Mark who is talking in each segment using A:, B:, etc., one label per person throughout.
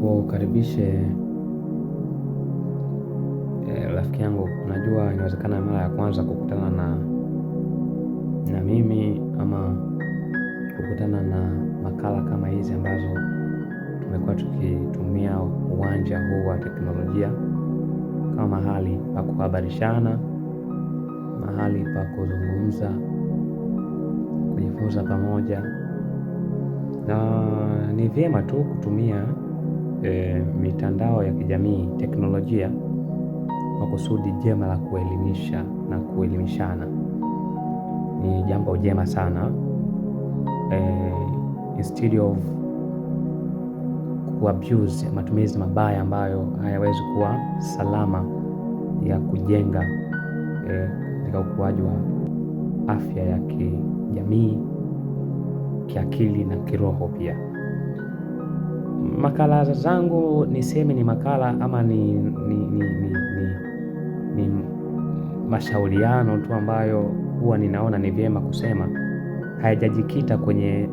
A: Nikukaribishe rafiki yangu. Unajua, inawezekana mara ya kwanza kukutana na mimi ama kukutana na makala kama hizi ambazo tumekuwa tukitumia uwanja huu wa teknolojia kama mahali pa kuhabarishana, mahali pa kuzungumza, kujifunza pamoja, na ni vyema tu kutumia mitandao ya kijamii, teknolojia kwa kusudi jema la kuelimisha na kuelimishana. Ni jambo jema sana instead of kuabuse, matumizi mabaya ambayo hayawezi kuwa salama ya kujenga katika ukuaji wa afya ya kijamii, kiakili na kiroho pia. Makala zangu niseme ni makala ama ni mashauriano tu ambayo huwa ninaona ni vyema kusema, hayajajikita kwenye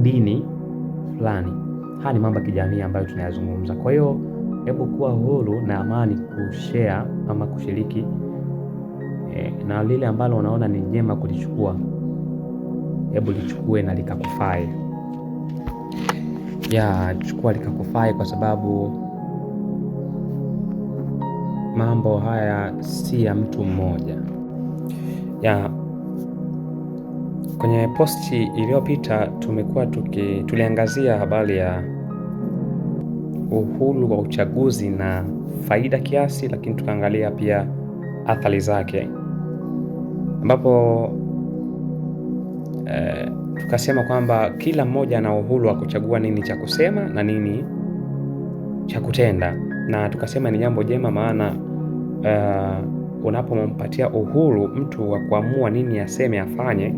A: dini fulani. Haya ni mambo ya kijamii ambayo tunayazungumza. Kwa hiyo hebu kuwa huru na amani kushare ama kushiriki na lile ambalo unaona ni jema kulichukua, hebu lichukue na likakufai. Ya, chukua likakufai kwa sababu mambo haya si ya mtu mmoja. Ya, kwenye posti iliyopita tumekuwa tuliangazia habari ya uhuru wa uchaguzi na faida kiasi, lakini tukaangalia pia athari zake, ambapo tukasema kwamba kila mmoja ana uhuru wa kuchagua nini cha kusema na nini cha kutenda, na tukasema ni jambo jema, maana unapompatia uhuru mtu wa kuamua nini aseme afanye,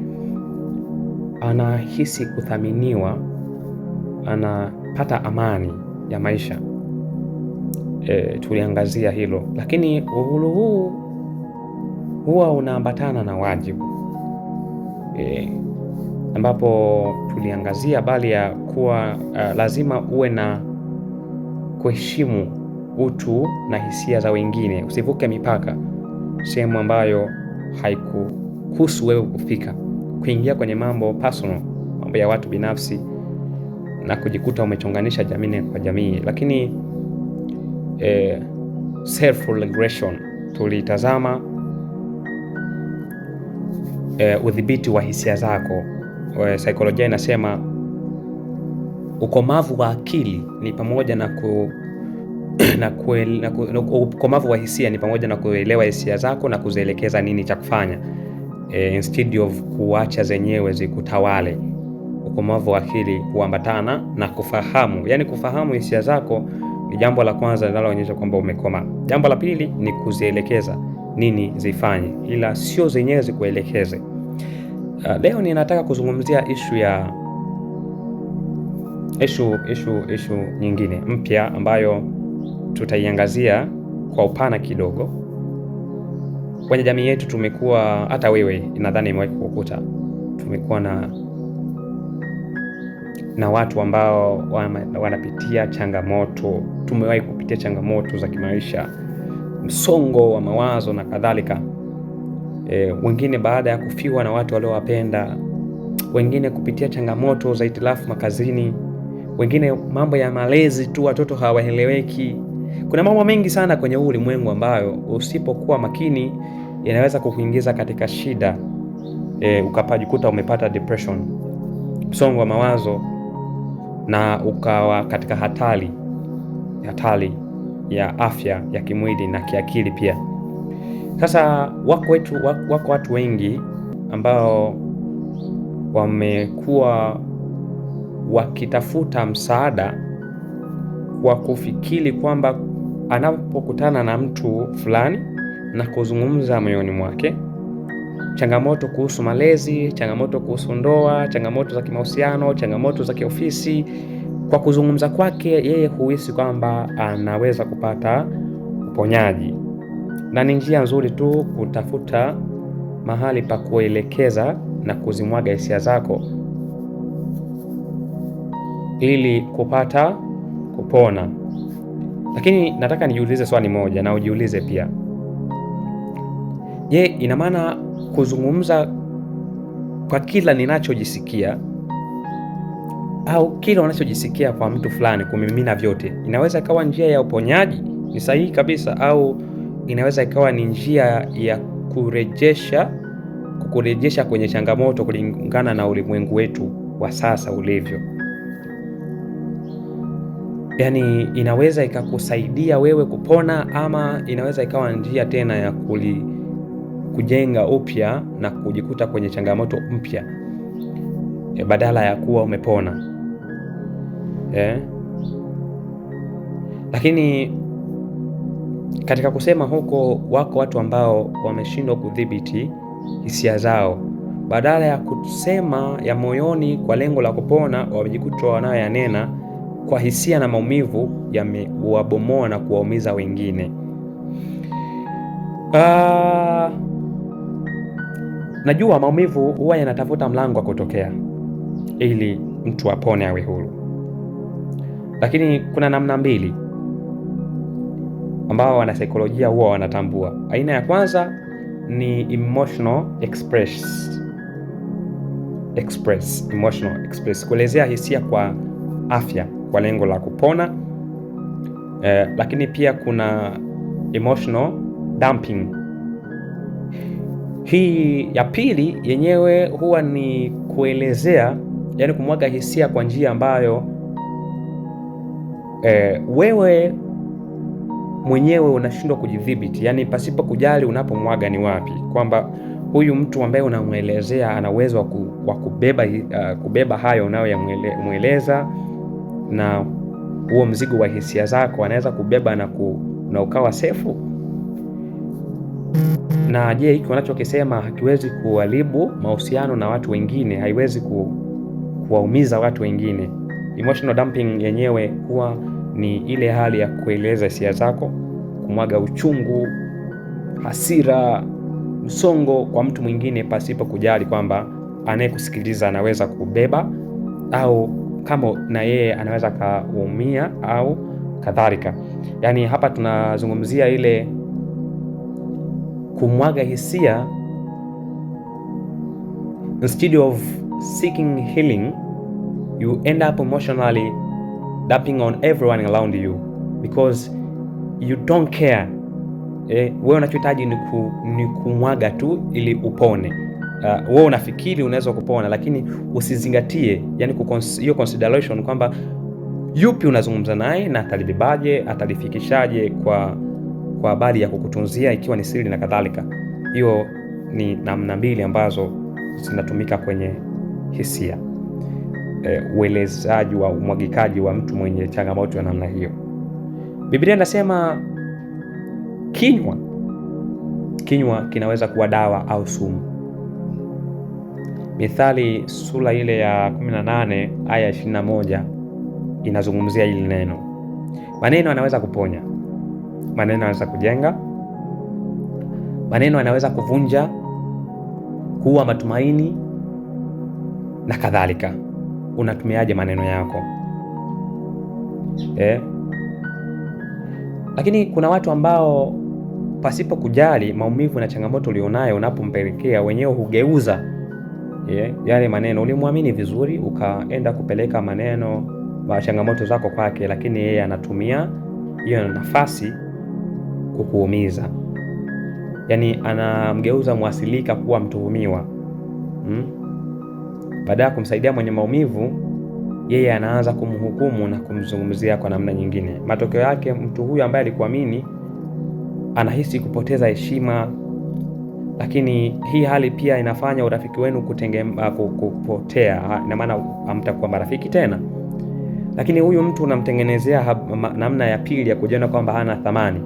A: anahisi kuthaminiwa, anapata amani ya maisha. Tuliangazia hilo, lakini uhuru huu huwa unaambatana na wajibu ambapo tuliangazia bali ya kuwa lazima uwe na kuheshimu utu na hisia za wengine, usivuke mipaka sehemu ambayo haikuhusu wewe kufika, kuingia kwenye mambo personal, mambo ya watu binafsi na kujikuta umechonganisha jamii kwa jamii. Lakini self regulation tulitazama, udhibiti wa hisia zako. Saikolojia inasema ukomavu wa akili ni pamoja na ku na, na ukomavu wa hisia ni pamoja na kuelewa hisia zako na kuzielekeza nini cha kufanya, instead of kuacha zenyewe zikutawale. Ukomavu wa akili huambatana na kufahamu, yaani kufahamu hisia zako ni jambo la kwanza linaloonyesha kwamba umekomaa. Jambo la pili ni kuzielekeza nini zifanye, ila sio zenyewe zikuelekeze. Leo ninataka kuzungumzia ishu ya ishu nyingine mpya ambayo tutaiangazia kwa upana kidogo. Kwenye jamii yetu tumekuwa, hata wewe nadhani imewahi kukukuta, tumekuwa na watu ambao wanapitia changamoto, tumewahi kupitia changamoto za kimaisha, msongo wa mawazo na kadhalika. Wengine baada ya kufiwa na watu waliowapenda, wengine kupitia changamoto za itilafu makazini, wengine mambo ya malezi tu, watoto hawaeleweki. Kuna mambo mengi sana kwenye huu ulimwengu ambayo usipokuwa makini inaweza kukuingiza katika shida, ukapajikuta umepata depression, msongo wa mawazo, na ukawa katika hatari ya afya ya kimwili na kiakili pia. Sasa wako watu wengi ambao wamekuwa wakitafuta msaada wa kufikiri kwamba anapokutana na mtu fulani na kuzungumza moyoni mwake changamoto kuhusu malezi, changamoto kuhusu ndoa, changamoto za kimahusiano, changamoto za kiofisi, kwa kuzungumza kwake yeye huhisi kwamba anaweza kupata uponyaji, na ni njia nzuri tu kutafuta mahali pa kuelekeza na kuzimwaga hisia zako ili kupata kupona. Lakini nataka nijiulize swali moja na ujiulize pia. Je, ina maana kuzungumza kwa kila ninachojisikia au kila unachojisikia kwa mtu fulani, kumimina vyote, inaweza ikawa njia ya uponyaji? Ni sahihi kabisa, au inaweza ikawa ni njia ya kukurejesha kwenye changamoto kulingana na ulimwengu wetu wa sasa ulivyo? Yaani inaweza ikakusaidia wewe kupona, ama inaweza ikawa njia tena ya kujenga upya na kujikuta kwenye changamoto mpya badala ya kuwa umepona. Lakini katika kusema huko, wako watu ambao wameshindwa kudhibiti hisia zao. Badala ya kusema ya moyoni kwa lengo la kupona, wamejikuta wanayoyanena kwa hisia na maumivu yamewabomoa na kuwaumiza wengine. Najua maumivu huwa yanatafuta mlango wa kutokea ili mtu apone awe huru, lakini kuna namna mbili ambao wanasaikolojia huwa wanatambua. Aina ya kwanza ni emotional express, emotional express, kuelezea hisia kwa afya kwa lengo la kupona. Lakini pia kuna emotional dumping. Hii ya pili yenyewe huwa ni kuelezea, yani kumwaga hisia kwa njia ambayo wewe mwenyewe unashindwa kujidhibiti, yani pasipo kujali unapomwaga ni wapi, kwamba huyu mtu ambaye unamwelezea ana uwezo wa kubeba hayo unayoyamweleza, na huo mzigo wa hisia zako anaweza kubeba na ukawa sefu. Na je, hiki unachokisema hakiwezi kuharibu mahusiano na watu wengine, haiwezi kuwaumiza watu wengine? Emotional dumping yenyewe huwa ni ile hali ya kueleza hisia zako, kumwaga uchungu, hasira, msongo kwa mtu mwingine pasipo kujali kwamba anayekusikiliza anaweza kubeba au kama na yeye anaweza kaumia au kadhalika. Yaani hapa tunazungumzia ile kumwaga hisia instead of seeking healing, you end up emotionally dumping on everyone around you because you don't care. Wewe unachohitaji ni kumwaga tu ili upone. Wewe unafikiri unaweza kupona, lakini usizingatie yani hiyo consideration kwamba yupi unazungumza naye na atalibebaje, atalifikishaje kwa habari ya kukutunzia ikiwa ni siri na kadhalika. Hiyo ni namna mbili ambazo zinatumika kwenye hisia, uelezaji wa umwagikaji wa mtu mwenye changamoto ya namna hiyo. Biblia inasema kinywa kinaweza kuwa dawa au sumu. Mithali sura ile ya 18 aya 21 inazungumzia hili neno. Maneno yanaweza kuponya, maneno yanaweza kujenga, maneno yanaweza kuvunja, kuua matumaini na kadhalika. Unatumiaje maneno yako? Lakini kuna watu ambao pasipo kujali maumivu na changamoto ulionayo, unapompelekea wenyewe hugeuza yale maneno. Ulimwamini vizuri, ukaenda kupeleka maneno wa changamoto zako kwake, lakini yeye anatumia hiyo nafasi kukuumiza. Yaani anamgeuza mwasilika kuwa mtuhumiwa. Baada ya kumsaidia mwenye maumivu, yeye anaanza kumhukumu na kumzungumzia kwa namna nyingine. Matokeo yake mtu huyu ambaye alikuamini anahisi kupoteza heshima. Lakini hii hali pia inafanya urafiki wenu kupotea, ina maana hamtakuwa marafiki tena. Lakini huyu mtu unamtengenezea namna ya pili ya kujiona kwamba hana thamani.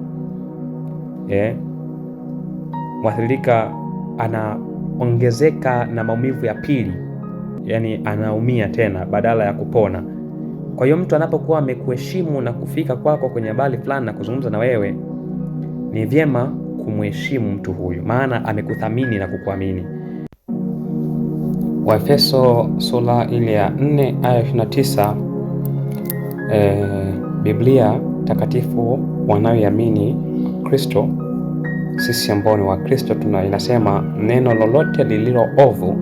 A: Mwathirika anaongezeka na maumivu ya pili, yani anaumia tena badala ya kupona. Kwa hiyo mtu anapokuwa amekuheshimu na kufika kwako kwenye habari fulani na kuzungumza na wewe, ni vyema kumheshimu mtu huyu, maana amekuthamini na kukuamini. Waefeso sura ile ya 4 aya 29 Biblia takatifu wanayoiamini Kristo, sisi ambao ni Wakristo tuna inasema neno lolote lililo ovu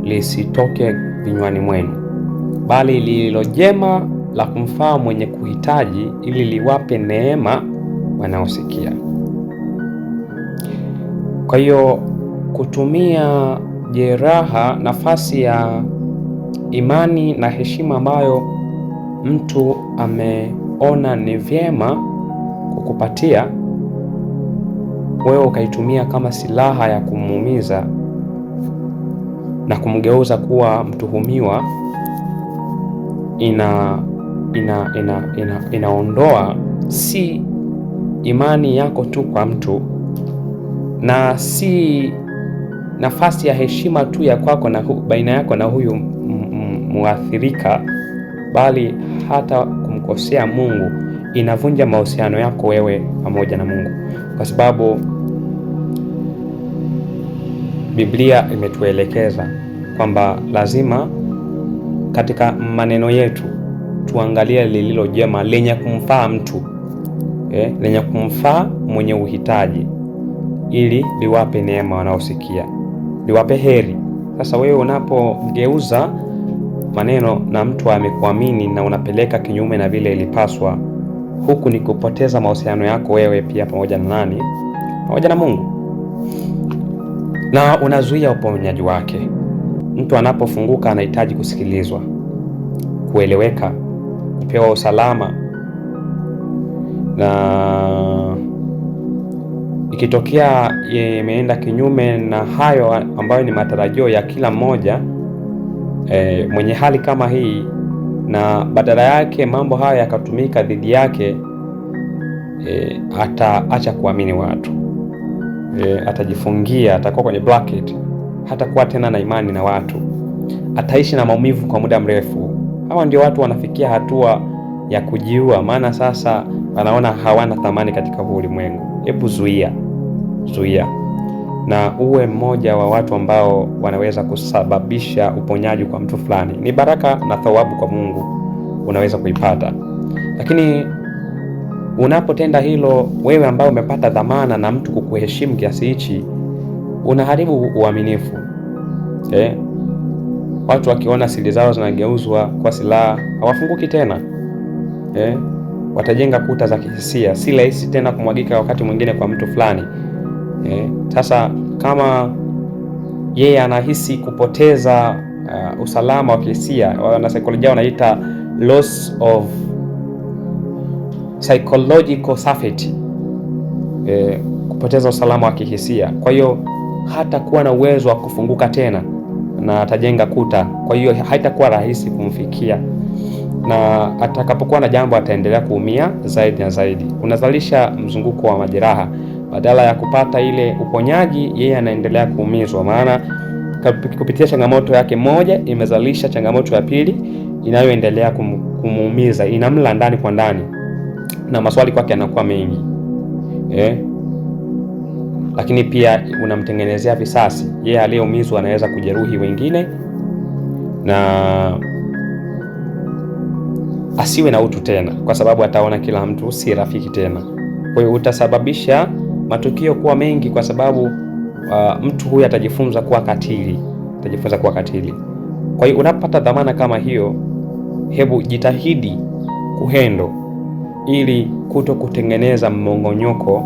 A: lisitoke vinywani mwenu, bali lililo jema la kumfaa mwenye kuhitaji, ili liwape neema wanaosikia. Kwa hiyo kutumia jeraha, nafasi ya imani na heshima ambayo mtu ameona ni vyema kukupatia wewe, ukaitumia kama silaha ya kumuumiza na kumgeuza kuwa mtuhumiwa, inaondoa si imani yako tu kwa mtu na si nafasi ya heshima tu ya kwako na baina yako na huyu muathirika, bali hata kumkosea Mungu. Inavunja mahusiano yako wewe pamoja na Mungu, kwa sababu Biblia imetuelekeza kwamba lazima katika maneno yetu tuangalie lililo jema lenye kumfaa mtu, lenye kumfaa mwenye uhitaji, ili liwape neema wanaosikia, liwape heri. Sasa wewe unapogeuza maneno na mtu amekuamini na unapeleka kinyume na vile ilipaswa, huku ni kupoteza mahusiano yako wewe pia pamoja na nani? Pamoja na Mungu, na unazuia uponyaji wake. Mtu anapofunguka anahitaji kusikilizwa, kueleweka, kupewa usalama, na ikitokea imeenda kinyume na hayo ambayo ni matarajio ya kila mmoja mwenye hali kama hii, na badala yake mambo hayo yakatumika dhidi yake, ataacha kuamini watu, atajifungia, atakuwa kwenye bracket, hatakuwa tena na imani na watu, ataishi na maumivu kwa muda mrefu. Hawa ndio watu wanafikia hatua ya kujiua, maana sasa wanaona hawana thamani katika huu ulimwengu. Hebu zuia, zuia, na uwe mmoja wa watu ambao wanaweza kusababisha uponyaji kwa mtu fulani. Ni baraka na thawabu kwa Mungu unaweza kuipata, lakini unapotenda hilo, wewe ambaye umepata dhamana na mtu kukuheshimu kiasi hichi, unaharibu uaminifu. Watu wakiona siri zao zinageuzwa kwa silaha hawafunguki tena. Watajenga kuta za kihisia, si rahisi tena kumwagika wakati mwingine kwa mtu fulani. Sasa kama yeye anahisi kupoteza usalama wa kihisia, wanasaikolojia wanaita loss of psychological safety, kupoteza usalama wa kihisia. Kwa hiyo hatakuwa na uwezo wa kufunguka tena na atajenga kuta, kwa hiyo haitakuwa rahisi kumfikia, na atakapokuwa na jambo ataendelea kuumia zaidi na zaidi. Unazalisha mzunguko wa majeraha. Badala ya kupata ile uponyaji, yeye anaendelea kuumizwa, maana kupitia changamoto yake moja imezalisha changamoto ya pili inayoendelea kumuumiza, inamla ndani kwa ndani, na maswali kwake yanakuwa mengi. Lakini pia unamtengenezea visasi. Yeye aliyeumizwa anaweza kujeruhi wengine na asiwe na utu tena, kwa sababu ataona kila mtu si rafiki tena. Kwa hiyo utasababisha matukio kuwa mengi, kwa sababu mtu huyu atajifunza kuwa katili, atajifunza kuwa katili. Kwa hiyo unapata dhamana kama hiyo, hebu jitahidi kuhendo ili kuto kutengeneza mmong'onyoko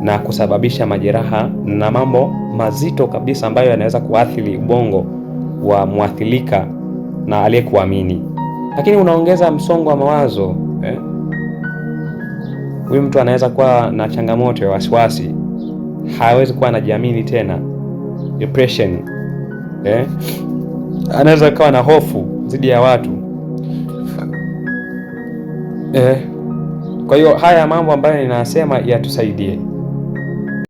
A: na kusababisha majeraha na mambo mazito kabisa ambayo yanaweza kuathiri ubongo wa mwathirika na aliyekuamini. Lakini unaongeza msongo wa mawazo. Huyu mtu anaweza kuwa na changamoto ya wasiwasi, hawezi kuwa anajiamini tena, depression. Anaweza kuwa na hofu dhidi ya watu. Kwa hiyo haya mambo ambayo ninasema yatusaidie.